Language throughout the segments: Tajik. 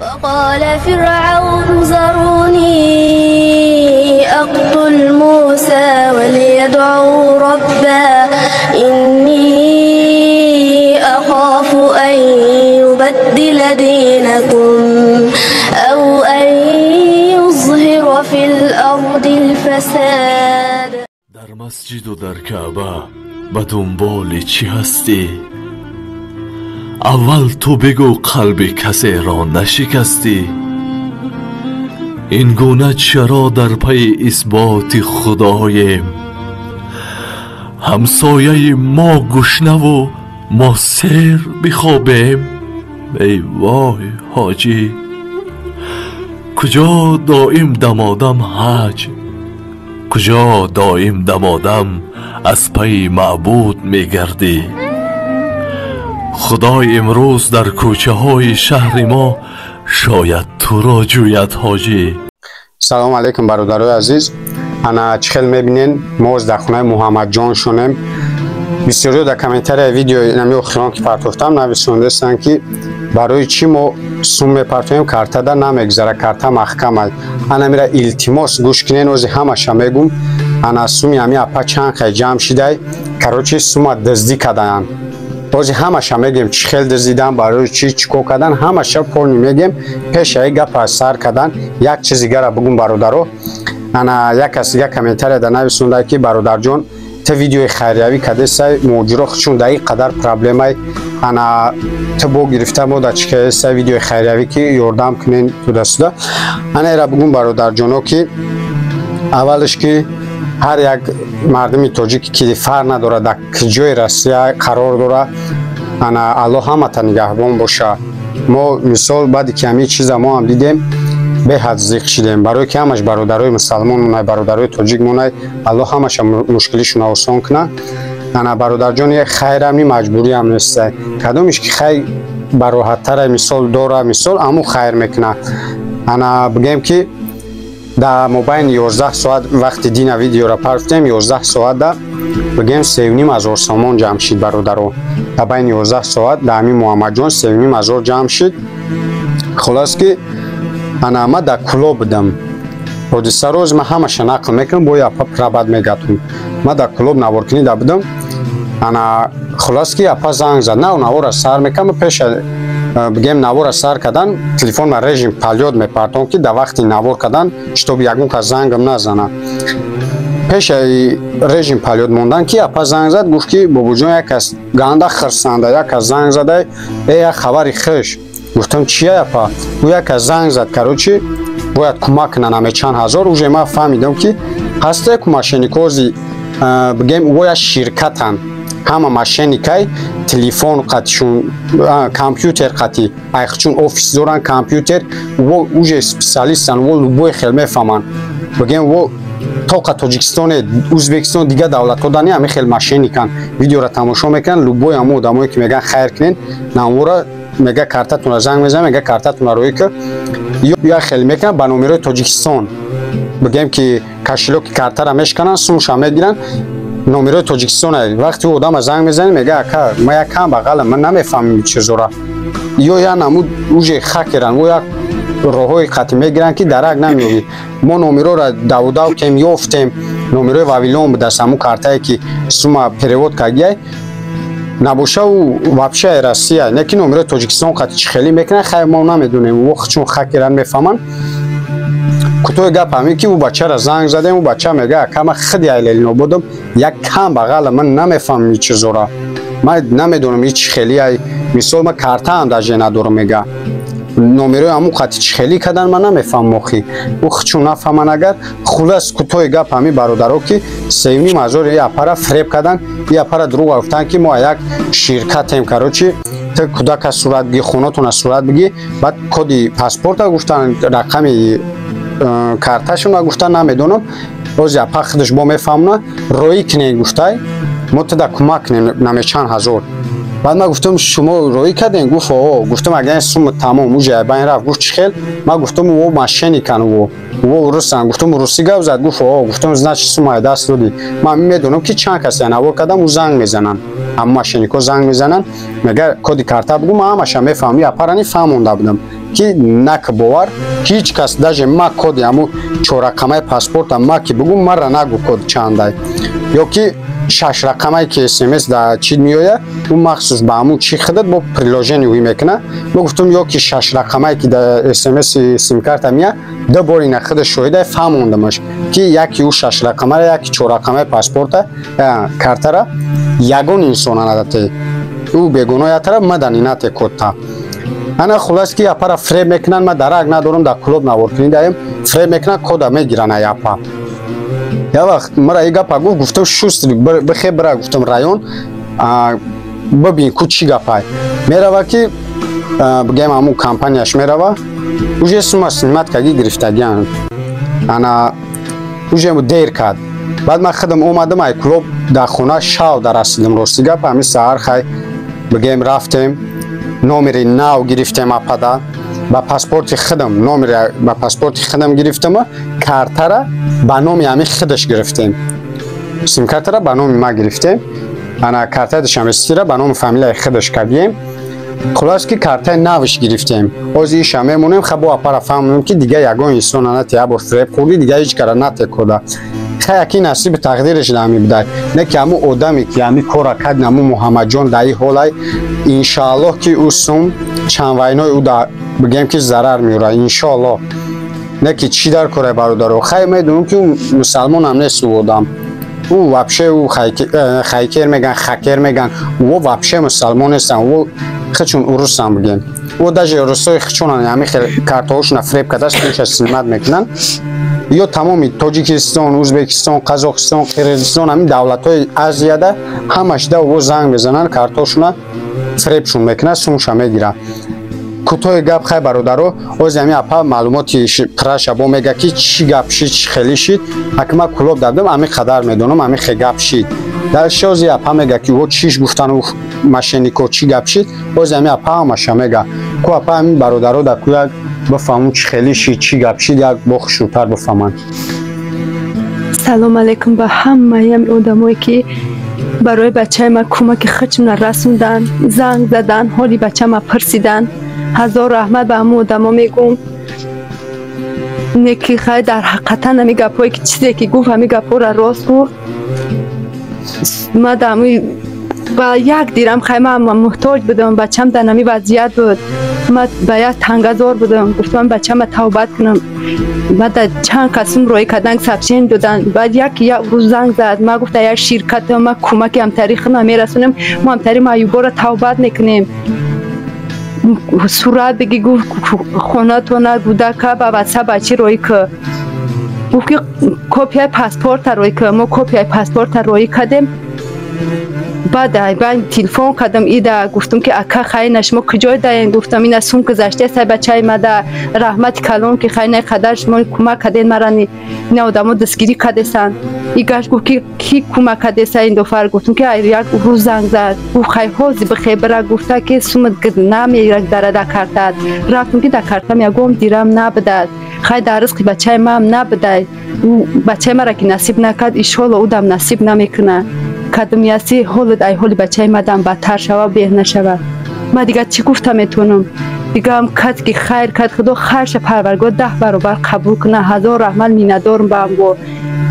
وقال فرعون ذروني أقتل موسى وليدع ربه إني أخاف أن يبدل دينكم أو أن يظهر في الأرض الفساد. Дар масҷиду дар Каъба ба дунболи чӣ ҳастӣ? Аввал ту бигӯ, қалби касеро нашикастӣ? Ин гуна чаро дар пайи исботи худоем? Ҳамсояи мо гушнаву мо сер бихобем? Эй вой, ҳоҷӣ, куҷо доим дамодам ҳаҷ, куҷо доим дамодам аз пайи маъбуд мегардӣ? Худой имрӯз дар кӯчаҳои шаҳри мо шояд туро ҷӯяд, ҳоҷӣ. Салому алайкум, бародарои азиз. Ана, чӣ хел мебинен, мо дар хонаи Муҳаммадҷон шонем. Бисёриё дар комментарияи видеои нами охирон, ки партофтам, нависондастанд, ки барои чӣ мо сум мепартоем, картада намегзара, карта маҳкамай. Ана мира, илтимос, гӯш кинен, ози ҳамаша мегум. Ана, суми ҳами апа чанд хай ҷамъ шидай. Короче, сума дуздӣ кардаянд. Бози ҳамаша мегем, чӣ хел дуздидан, барои чӣ, чӣ кор кардан, ҳамаша полный мегем. Пешаи гапа сар кардан як чиз дигара бугум, бародаро. Ана, як кас дига комментария да нависонда, ки бародарҷон, ту видеои хайриявӣ кардесай, муҳоҷиро чун дар ин қадар проблемай, ана ту бо гирифта мо дар чӣ кардесай видеои хайриявӣ, ки ёрдам кунен туда-сюда. Ана, эра бугум, бародарҷоно, ки аввалш ки ҳар як мардуми тоҷик, ки фарқ надорад дар ҷои Россия қарор дорад, ана, Аллоҳ ҳамата нигаҳбон боша. Мо, мисол, баъде ки ҳамин чиза мо ҳам дидем, беҳад зиқ шидем, барое ки ҳамаш бародарои мусалмон монай, бародарои тоҷик монай. Аллоҳ ҳамаша мушкилишона осон куна. Ана, бародарҷон, хайрам ни, маҷбуриам нестай. Кадомиш ки хай бароҳаттара, мисол, дора, мисол, аму хайр мекуна. Ана, бигем, ки дар мобайни 11 соат, вақти дина видеоро партофтем, 11 соатда, бигем, 3,5 ҳазор сомон ҷамъ шид, бародаро. Дар байни 11 соат дар ҳамин Муҳаммадҷон 3,5 ҳазор ҷамъ шид. Хулос, ки ана, ма дар Кулоб будам. Ҳодиса роз ма ҳамаша нақл мекунам, бо апа прабад мегатум. Ма дар Кулоб наворкунӣ да будам. Ана, хулос, ки апа занг зад, на навора сар мекунам. Пеша, бигем, навора сар кардан, телефон ма режим полёт мепартом, ки дар вақти навор кардан, чтобы ягон кас зангам назана. Пешаи режим полёт мондан ки апа занг зад, гуфт, ки бобоҷон, як кас ганда хирсанда, як кас занг зада, э, як хабари хеш. Гуфтам: «Чия, апа?» Ӯ як кас занг зад, короче, бояд кӯмак кунан аме чанд ҳазор. Уже ма фаҳмидам, ки ҳасте ку мошенникози, бигем, во як ширкатанд, ҳама мошенникай, телефон қатишун, компютер қати, айхчун офис доран, компютер, во уже специалистан, во любой хел мефаҳманд. Бигем, во тоқа Тоҷикистоне, Ӯзбекистон, дигар давлатҳо дани ҳами хел мошенникан. Видеоро тамошо мекунанд, любой ҳамо одамое, ки мегӯянд хайр кунен, намора мега, картатонро занг мезанад, мега, картатонро рӯӣ ки як хел мекунанд ба номерои Тоҷикистон. Бигем, ки кошелёки картара мешкананд, сумша мегиранд, номерои Тоҷикистон. Вақте одама занг мезанӣ, мега: «Ака, ма як кам бағалам, ман намефаҳмам чизора». Ё я намуд уже хакеран, о як роҳҳои қатӣ мегиранд, ки дарак намеёбӣ. Мо номерора давудав кем, ёфтем, номерои Вавилон будааст, ҳамун картае, ки сума перевод кардияй набоша, ӯ вообще Россия не, ки номерои Тоҷикистон қати чӣ хеле мекунанд, хай, мо намедонем, во чун хакеран, мефаҳманд. Кӯтоҳи гап ҳамин, ки ӯ бачаро занг задем, ӯ бача мега: «Ака, ман худи айлелино будам, як кам бағала, ман намефаҳмам ин чизора, ман намедонам ин чӣ хеле, мисол, ман картаам даже надорам». Мега, номерои ҳамун қати чӣ хеле кардан, ман намефаҳмам охи. Ӯ чун нафаҳман агар. Хулас, кӯтоҳи гап ҳамин, бародаро, ки 3,5 ҳазор и апара фиреб кардан. И апара дурӯғ гуфтанд, ки мо як ширкатем, короче, ту кӯдака сурат бигӣ, хонатона сурат бигӣ, баъд коди паспорта гуфтан, рақами карташона гуфтан, намедонам, боз апа худаш бо мефаҳмона. Роӣ кунен, гуфтай, мо туда кӯмак кунем наме чанд ҳазор. Баъд ман гуфтам шумо роӣ кардем? Гуфт о. Гуфтам агар сумма тамом уже байн рафт. Гуфт чӣ хел? Ман гуфтам о мошенникан, о русан. Гуфтам русӣ гап зад? Гуфт о. Гуфтам значит сумма даст додӣ. Ман медонам ки чанд касе навор кардам, ӯ занг мезананд, ҳама мошеннико занг мезананд, мега коди карта бугу, ман ҳамаша мефаҳмам. Япарани фаҳмонда будам ки нак бовар ҳеҷ кас, даже ма коди ҳаму чоррақамаи паспорта ма ки бугу, мара нагу код чандай ё ки шашрақамае ки смс да чӣ меояд, ӯ махсус ба ҳамун чӣ худат бо приложение ӯй мекунад. Мо гуфтам ё ки шашрақамае ки да смс симкарта меяд, ду бор ина худа шоҳида фаҳмондамаш ки яки ӯ шашрақамара, яки чоррақамаи паспорта картара ягон инсона надате, ӯ бегуноҳ ятара мадани нате кодта. Ана хулас ки япара фреб мекунанд, ман дарак надорам, дар клуб наворкунӣ даем, фреб мекунанд, кода мегиранд япа. Я вақт мара и гапа гуфт, гуфтам шуст бихе бира, гуфтам район бибин ку чӣ гапай. Мерава ки бигем ҳамун компанияш мерава, уже сума снимать каги гирифтагиан. Ана уже дер кард. Баъд ман худам омадам ай клуб, дар хона шав дарасидам, рости гап ҳамин саҳар хай бигем рафтем, номери нав гирифтем апада, ба паспорти худам номери ба паспорти худам гирифтам, картара ба номи ҳамин худаш гирифтем, симкартара ба номи ма гирифтем, ана картаи душанбеситира ба номи фамилияи худаш кардем. Хулас ки картаи навш гирифтем, ози иша мемонем, ха бо апара фаҳмонем ки дига ягон инсона нате, я бор фреб хӯрдӣ, дига ҳеҷ кара нате кода. Хай яки насиби тақдираш ҳами будай, не ки ҳамун одаме ки ҳами кора кард, ҳамун Муҳаммадҷон дар ин ҳолай, иншоаллоҳ ки ӯ сум чанд вайнои ӯ да бигем ки зарар меёрад, иншоаллоҳ. Не ки чӣ дар кора бародаро, хай медонам ки ӯ мусалмонам нест, ӯ одам ӯ вообще ӯ хайкер меган, хакер меган, ӯ вообще мусалмон нестан, ӯ хичун урусам бигем, ӯ даже русои хичунан ҳами хел картаҳошона фреб кардааст, пулша снимать мекунанд. Ё тамоми Тоҷикистон, Ӯзбекистон, Қазоқистон, Қирғизистон, ҳамин давлатҳои Азияда ҳамашда ӯ занг мезананд, картошона фребшон мекунад, сумша мегирад. Кӯтоҳи гап хай бародаро, ози ҳамин апа маълумоти праша бо мега ки чӣ гап шид, чӣ хелӣ шид. Аки ман клуб дардам, ҳамин қадар медонам, ҳамин хе гап шид. Дальше ози апа мега ки ӯ чиш гуфтан ӯ мошеннико чӣ гап шид, ози ҳамин апа ҳамаша мега. Ку апа ҳамин бародаро да ку як бифаҳмум чӣ хелӣ шид, чӣ гап шид, як бо хушрӯтар бифаҳманд. Салом алейкум ба ҳамаи ҳамин одамое ки барои бачаи ман кӯмаки худшона расонданд, занг заданд, ҳоли бачаама пурсиданд. Ҳазор раҳмат ба ҳамон одамо мегӯм. Не ки хай дар ҳақиқатан ҳамин гапҳое ки чизе ки гуфт, ҳамин гапҳоро рост гуфт. Ман дар ҳамин ба як дирам хай ман муҳтоҷ будам, бачам дар ҳамин вазъият буд. Ман ба як тангазор будам, гуфтам бачама тавбат кунам. Ман дар чанд касум роӣ кардан сообщение доданд. Баъд як як рӯз занг зад, ман гуфта як ширкат ман кӯмаки ҳамтари худам мерасонем, мо ҳамтари маъюборо тавбат мекунем. Сурат биги, гуфт хонатона гудака ба ватсап бачи роӣ ки. Гуфт ки копияи паспорта роӣ ки. Мо копияи паспорта роӣ кардем. Баъд телефон кардам ида, гуфтам ки ака хайна шумо куҷой даен? Гуфтам ина сум гузаштааст ай бачаи мада, раҳмати калон ки хайна қадар шумо кӯмак карден мара, ина одамо дастгирӣ кардесанд. И гашт гуфт ки ки кӯмак кардеса ин дофар? Гуфтам ки як рӯз занг зад, гуфт хай ҳози бихебира, гуфта ки сумат намегзара дар картат. Рафтам ки дар картам ягон дирам набудад. Хай дар ризқи бачаи маам набудай, бачаи мара ки насиб накард, иншоалло ӯдам насиб намекунад. Кадом яси ҳолат ай ҳоли бачаи мадам бадтар шава, беҳ нашава. Ман дигар чӣ гуфта метавонам? Дигаам кад ки хайр кард, худо хайрша парвардигор 10 баробар қабул кунад. Ҳазор раҳмат миннатдорам ба ҳамво.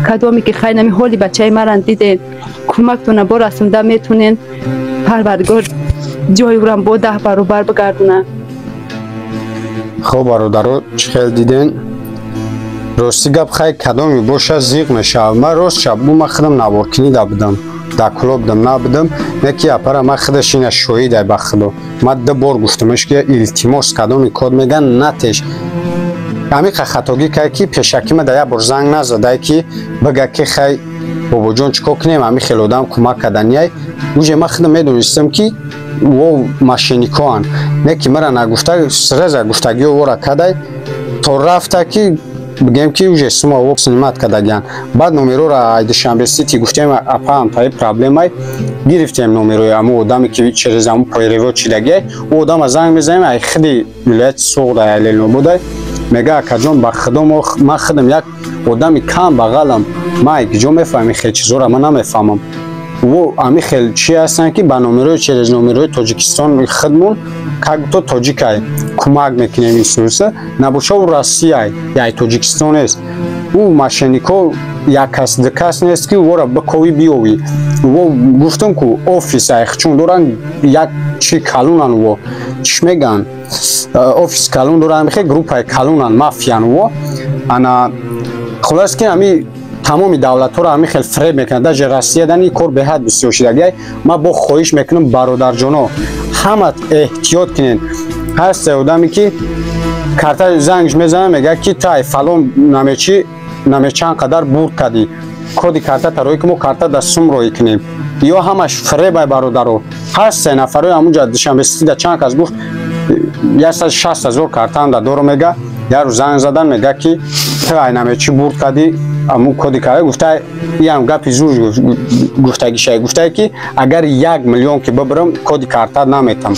Кадоме ки хайр нами ҳоли бачаи маран дидед, кӯмактона бо расонда метонен, парвардигор ҷои ӯрам бо 10 баробар бигардонад. Хоб бародаро, чӣ хел диден? Рости гап хай кадоме боша зиқ мешавад. Ман рост шаб бу ман худам наворкунӣ да будам, дар клуб дам набудам, не ки апара ман худаш ина шоҳидай ба худо. Ман ду бор гуфтамаш ки илтимос кадоми код меган натеш. Ҳамиқа хатогӣ кард ки пешакӣ ма да як бор занг назадай ки бага ки хай бобоҷон чӣ кор кунем, ҳамин хел одам кӯмак карданияй. Уже ман худам медонистам ки во мошенникоанд, не ки мара нагуфта сразу гуфтагиё вора кардай то рафта ки бигем ки уже сума во снимать кардагиян. Баъд номерора ай Душанбе Сити гуфтем, апаам таи проблемай, гирифтем номерои аму одаме ки через аму перевод шидагиай. Ӯ одама занг мезанем, ай хиди вилояти Суғд, ай Ленободай. Мега, акаҷон, ба худо, ман худам як одами кам бағалам, ман ай киҷо мефаҳмам хел чизора, ман намефаҳмам. Во ами хел чи ҳастанд, ки ба номерои через номерои Тоҷикистон худмон как будто тоҷикай кӯмак мекунем инсуса набоша, ӯ Россияй, яй Тоҷикистон нест. Ӯ мошеннико як кас, ду кас нест, ки вора биковӣ биёвӣ. Во гуфтам ку, офис айхчун доранд, як чи калунан, во чӣ мегӯянд, офис калун доранд, хе группаи калунан, мафиян во. Ана хулос ки ами тамоми давлатҳоро ҳамин хел фреб мекунад. Даже Россия дан ин кор беҳад бисёр шидагиай. Ман бо хоҳиш мекунам, бародарҷоно, ҳама эҳтиёт кунед. Ҳаст одаме ки карта зангш мезанад, мегӯяд ки тай фалон намечи намечанд қадар бурд кардӣ, коди карта роӣ ки мо карта да сум роӣ кунем. Ё ҳамаш фребай, бародаро. Ҳаст се нафарои ҳамунҷа Душанбе Ситида чанд кас гуфт, 160 000 картаам да дору. Мега, як рӯз занг задан, мега ки ту ай намечи бурд кардӣ, аму коди карта. Гуфта, иам гапи зур гуфтагишай, гуфтае ки агар 1 миллион ки бибирам, коди карта наметам.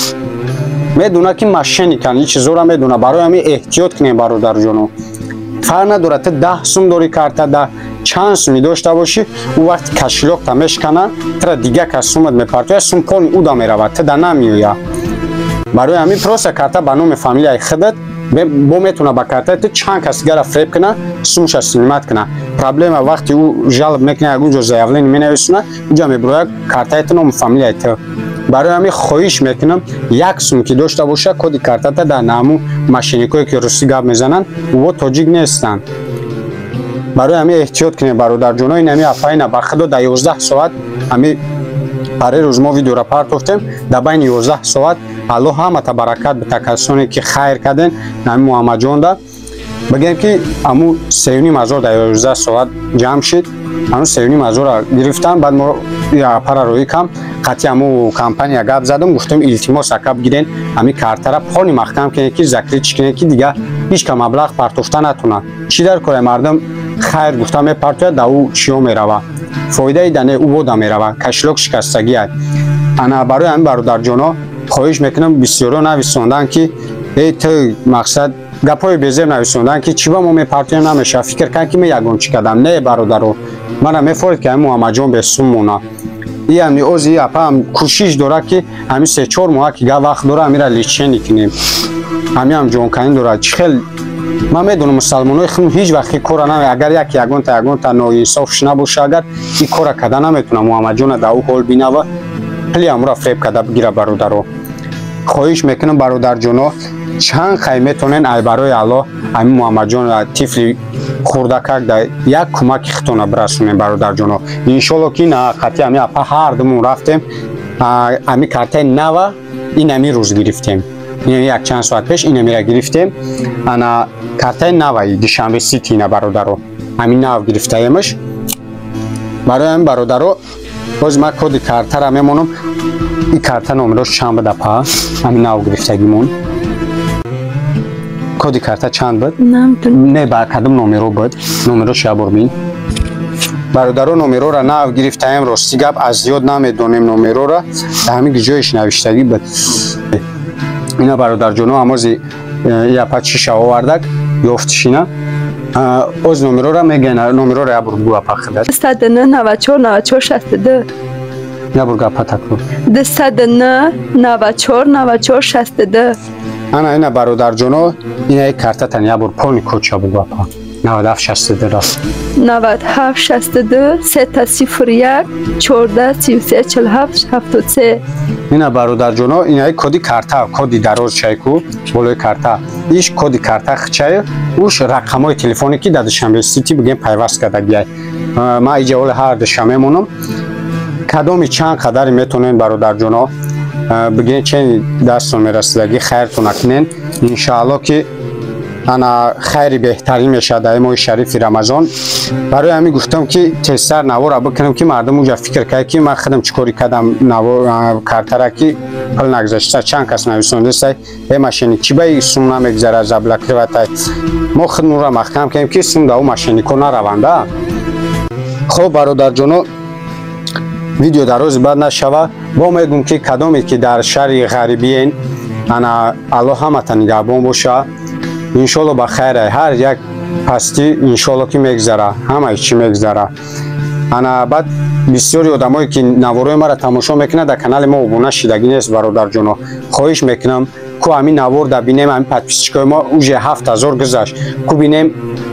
Медуна ки мошенникан, ин чизора медуна. Барои ҳамин эҳтиёт кунем, бародарҷоно. Фарқ надорад, ту 10 сум дори карта да, чанд суми дошта бошӣ, ӯ вақти кошелёкта мешкана, тура дига кас сумат мепартояд, сум пони ӯ да меравад, ту да намеояд. Барои ҳамин просто карта ба номи фамилияи худат бо метавона ба картаи ту чанд кас дигара фреб куна, сумша снимать куна. Проблема вақти ӯ жалоб мекуна, ягон ҷо заявление менависона, уҷа мебирояд картаи ту, номи фамилияи ту. Барои ҳамин хоҳиш мекунам, як сум ки дошта боша, коди картата дар наму мошенникое ки русӣ гап мезананд, ӯво тоҷик нестанд. Барои ҳамин эҳтиёт кунем, бародарҷоно. Ин ҳами апаина, ба худо, дар 11 соат, ҳами пари рӯз мо видеора партофтем, дар байни 11 соат. Аллоҳ ҳамата баракат бита, касоне ки хайр карден. Ҳами Муҳаммадҷонда бигем ки аму 3,5 ҳазор дар 11 соат ҷамъ шид, ҳамун 3,5 ҳазора гирифтам. Баъд мо апара роӣ кам қатъи ҳаму компания гап задам, гуфтам, илтимос, ака, бигирен ҳами картара, пони маҳкам кунед, ки закрыть кунед, ки дига ҳеҷ ка маблағ партофта натонад. Чӣ дар кора мардум хайр гуфта мепартояд, да ӯ чиё мерава, фоидаи дане ӯ вода мерава, кошелёк шикастагиай. Ана барои ҳамин, бародарҷоно, хоҳиш мекунам. Бисёриҳо нависонданд, ки эй, ту мақсад гапҳои безеб нависонданд, ки чӣ ба мо мепартоем, намешавад, фикр кан ки ме ягон чӣ кардам. Не, бародаро, мана мефоред ки ҳамин Муҳаммадҷон бесум мона. Иам ози апаам кӯшиш дорад, ки ҳамин 3-4 моҳа ки га вақт дора, ҳамира лечение кунем, ҳамиам ҷонканӣ дорад. Чӣ хел ман медонам, мусалмонои худм ҳеҷ вақт кора наме, агар як ягонта ноинсофш набоша, агар ин кора карда наметавона Муҳаммадҷона дар ӯ ҳол бинава, пули ҳамура фреб карда бигира. Бародаро, хоҳиш мекунам, бародарҷоно, чанд хай метонен, ай барои Аллоҳ, ҳамин Муҳаммадҷон тифли хурдакак да як кӯмаки худтона бирасонем, бародарҷоно. Иншолло ки на қатъи ҳами апа ҳардумон рафтем, ҳами картаи нава ин ҳами рӯз гирифтем, як чанд соат пеш ин ҳамира гирифтем. Ана картаи наваи Душанбе Сити ина, бародаро, ҳамин нав гирифтаемаш. Барои ҳамин, бародаро, боз ман коди картара мемонам. Ин карта номерош чанд буд, апа, ҳамин нав гирифтагимон? Коди карта чанд буд? Не, ба кадом номеро буд? Номерош як бор бин, бародаро. Номерора нав гирифтаем, рости гап, аз зиёд намедонем номерора, дар ҳамин ҷоиш навиштагӣ буд. Ина, бародарҷоно, амози япа чиша овардак, ёфтишина. Оз номерора мегӯян, номерора як бор бигӯ, апа, худат. 209 94 94 62. Як бор гапа такрор. 209 94 94 62. Ана ина, бародарҷоно, ина картатан як бор полный кодша бугӯ, апа. 97 62 рафт. 97 62 000 1 14 33 47 73. Ина, бародарҷоно, ина коди карта, коди дароз чайку болои карта. Иш коди карта хчай, уш рақамҳои телефоне ки дар Душанбе Сити бигем пайваст кардагиай. Ман иҷа ҳоли ҳар душанбе мемонам. Кадоми чанд қадаре метонен, бародарҷоно, бигем, чен дастон мерасидагӣ, хайртон накунен, иншаалло ки. Ана хайри беҳтарин мешавад дар моҳи шарифи Рамазон. Барои ҳамин гуфтам ки тезтар навора бикунам ки мардум уҷа фикр кард ки ман худам чӣ кори кардам навор картара ки пул нагузашта. Чанд кас нависондастай э мошенник чӣ ба сум намегузара заблокировать. Мо худмонро маҳкам кардем ки сум да ӯ мошеннико нараванда. Хоб бародарҷоно, видео дар рӯзи баъд нашава. Бо мегӯм ки кадоме ки дар шаҳри ғарибиен, ана Аллоҳ ҳамата нигаҳбон боша. Иншолло ба хайр, ҳар як пастӣ иншолло ки мегзара, ҳамаи чӣ мегзара. Ана баъд бисёри одамое ки наворои маро тамошо мекунанд дар канали мо обуна шидагӣ нест. Бародарҷоно, хоҳиш мекунам ку ҳамин наворда бинем, ҳамин подписчикои мо уже 7000 гузашт, ку бинем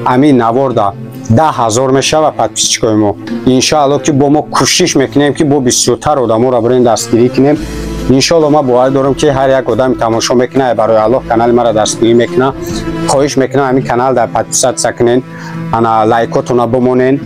ҳамин наворда 10,000 мешава подписчикои мо. Иншоалло ки бо мо кӯшиш мекунем ки бо бисёртар одаморо бирем дастгирӣ кунем. Иншоалло ман боварӣ дорам ки ҳар як одами тамошо мекунад барои Аллоҳ канали маро дастгирӣ мекунад. Хоҳиш мекунам ҳамин канал дар подписаться кунен, ана лайкотона бимонен.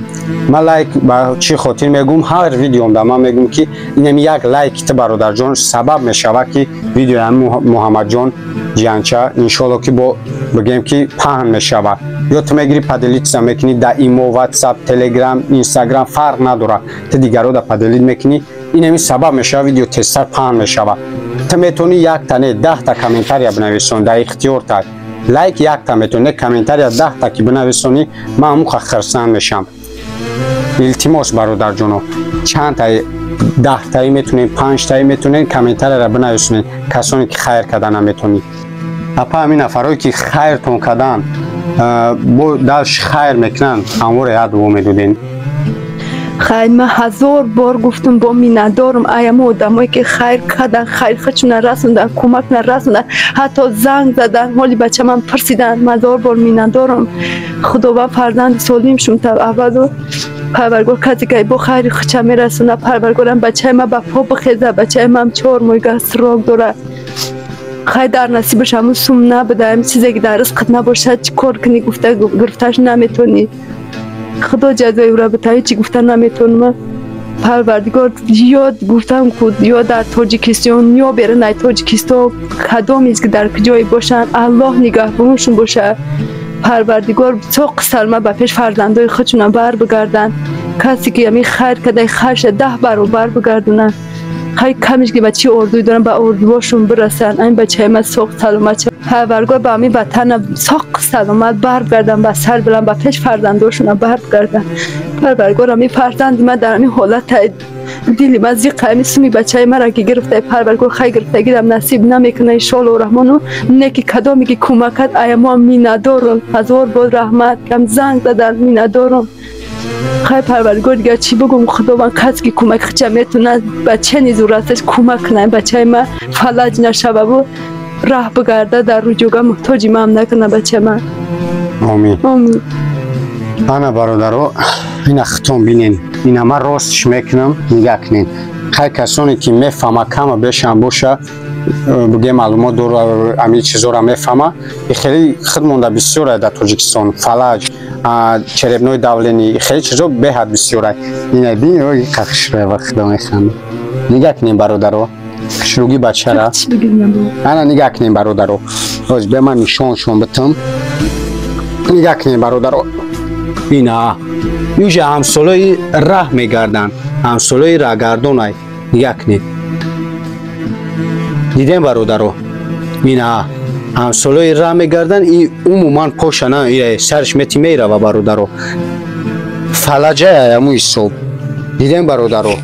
Ман лайк ба чӣ хотир мегӯм? Ҳар видеомда ман мегӯм ки инами як лайки ту бародарҷон сабаб мешавад ки видеои ҳамин Муҳаммадҷон ҷиянча иншоалло ки бо бигем ки паҳн мешавад. Ё ту мегирӣ поделиться мекунӣ дар имо, ватсап, телеграм, инстаграм, фарқ надорад, ту дигарро да поделить мекунӣ, инами сабаб мешавад видео тезтар паҳн мешавад. Ту метавонӣ якта не 10та комментария бинависон, дар ихтиёрта. Лайк якта метавонӣ, не комментария 10та ки бинависонӣ, ман ҳамуқа хирсанд мешавам. Илтимос бародарҷоно, чандта 10таи метавонед, 5таи метавонед комментарияро бинависонед, касоне ки хайр карда наметавонед. Апа ҳамин нафарое ки хайртон кардан, бо дальше хайр мекунанд, ҳамвора як дуо медоден. Хайр, ман 1000 бор гуфтам бо миннатдорам аямо одамое ки хайр кардан, хайр худшона расондан, кӯмак нарасондан, ҳатто занг задан, ҳоли бачамам пурсиданд. Ман 1000 бор миннатдорам. Худованд фарзанди солим шум аввалу Парвардигор касе ки бо хайри худша мерасонад, Парвардигорам бачаи ман ба по бихезад. Бачаи ман 4 моҳ срок дорад. Хайр дар насибаш ҳамун сум набуда, ҳамин чизе ки дар ризқат набошад, чӣ кор кунӣ гуфта гирифташ наметонӣ. Худо ҷазои ӯро битавӣ, чӣ гуфта наметонам. Парвардигор ё гуфтам ку ё дар Тоҷикистон ё берун аз Тоҷикистон кадомест ки дар ҷое бошанд, Аллоҳ нигаҳбоншон бошад. Парвардигор соқ салма ба пеш фарзандои худшона бар бигарданд. Касе ки ҳамин хайр карда, хайрша 10 баробар бигардонанд. Хайр камиш ки ба чӣ ордуй доранд, ба ордуҳошон бирасанд. Ҳамин бачаи ман соқ саломат шавад. Парвардигор ба ҳамин ватана соқ саломат баргарданд, ба сар биланд, ба пеш фарзандошона баргарданд. Парвардигор ҳамин фарзанди ман дар ҳамин ҳолат дили ман зиқ ҳамин суми бачаи маро ки гирифта, Парвардигор хайр гирифтагидам насиб намекунад иншоаллоҳу раҳмону. Не ки кадоме ки кӯмак кард, аямо миннатдорам. 1000 бор раҳмат, кам занг задан, миннатдорам. Хайр Парвардигор дигар чӣ бигӯм? Худованд касе ки кӯмак худша метавонад ба чӣ низурасташ кӯмак кунад, бачаи ман фалаҷ нашававу раҳ бигарда, дар рӯҷуга муҳтоҷи ман накунад бачаи ман. Омин. Омин. Ана бародаро, ина хитон бинен, ина ман ростш мекунам, нигаҳ кунен. Хайр касоне ки мефаҳма, кама бешам боша, бигем маълумот дора, ҳамин чизоро мефаҳма. Хеле худ монда бисёре дар Тоҷикистон фалаҷ, черепное давление, хеле чизо беҳад бисёре. Ина бин, ой қахшра худо механда. Нигаҳ кунем бародаро, хушруги бачара. Ана нигаҳ кунем бародаро. Ҳоз бе ман нишоншон битам. Нигаҳ кунем бародаро. Ина южа ҳамсолои раҳ мегарданд, ҳамсолои раҳгардонай. Нигаҳ кунед. Дидем бародаро, ина ҳамсолои раҳ мегарданд, и умуман поша на сарш мети мерава бародаро. Фалаҷая ҳамун ҳисоб. Дидем бародаро,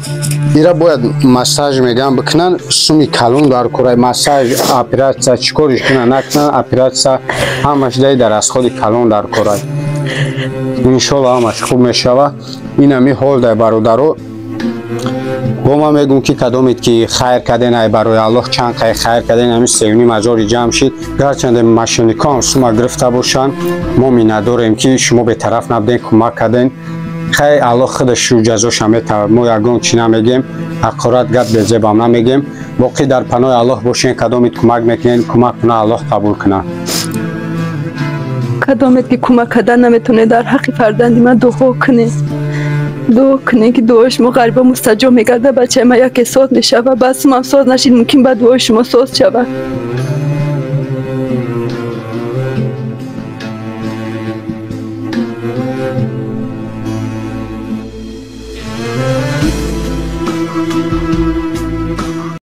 ира бояд массаж меган бикунанд, суми калон дар курай массаж, оператсия чӣ кориш кунанд накунанд, оператсия ҳамаш дай дар расходи калон дар курай. Иншолло ҳамаш хуб мешава. Ин ҳами ҳол дай бародаро. Бо ман мегӯм ки кадомед ки хайр карден, ай барои Аллоҳ чанд қай хайр карден, ҳамин 3,5 ҳазори ҷамъ шид. Гарчанде мошенникҳо ҳам сума гирифта бошанд, мо миннатдорем ки шумо бетараф набуден, кӯмак карден. Хайр Аллоҳ худаш ҷазоша метавад, мо ягон чӣ намегем, ҳақорат гап безебам намегем. Боқӣ дар паноҳи Аллоҳ бошен, кадомед кӯмак мекунед, кӯмак куна Аллоҳ қабул кунад. Кадомед ки кӯмак кардан наметавонед, дар ҳаққи фарзанди ман дуо кунед. Дуо кунед ки дуои шумо ғариба мустаҷоб мегардад, бачаи ман яке соз мешавад. Бас ман соз нашид, мумкин ба дуои шумо соз шавад.